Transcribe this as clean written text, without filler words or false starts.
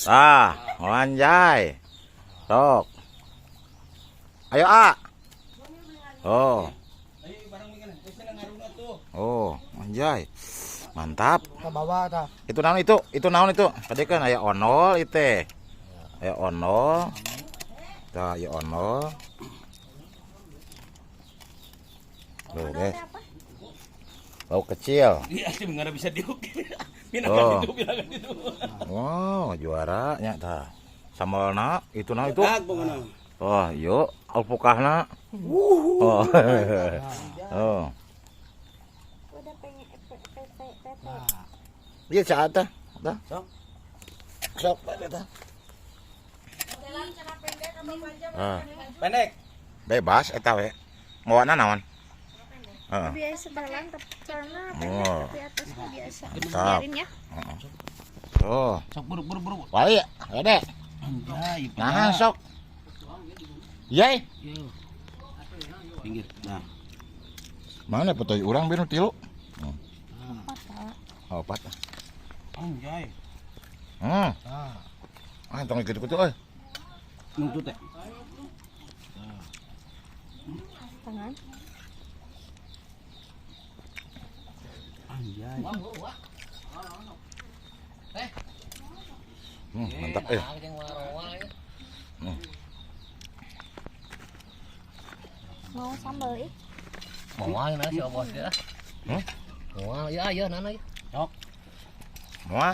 Tah, anjay. Sok. Ayo A. Oh. Oh, anjay. Mantap. Ke bawah tah. Itu naon itu? Itu naon itu? Tadi kan aya onol itu. Aya onol. Tah, aya onol. Tuh, guys. Lauk kecil. Iya, sih nggak bisa diukir. Oh. Pinangkan itu. Wow, juaranya tah. Sambalna itu na itu. Oh, yuk, alpukahna. Oh. Oh. Udah pengen PT. Iya, saat tah. Tah. Sok. Sok, tah. Ah, Pendek. bebas eta we. Mawana naon? Heeh. Biasa dalam tapi karena pendek Oh. tapi atasnya biasa. Mantap. Biarin ya. Tuh. Sok buru buru buru. Wali, gede. Anjay, Nah, sok. Yai. Pinggir. Nah. Mana petoy urang bieu nu tilu? Oh, opat. Anjay. Ah, tong ikut-ikut euy. Nunggu teh. Tangan. Anjay. Mantap eh. Mau sambal ih. Mau nana si bos ya. Hmm? Mau ya ya nana ya. Sok. Mau?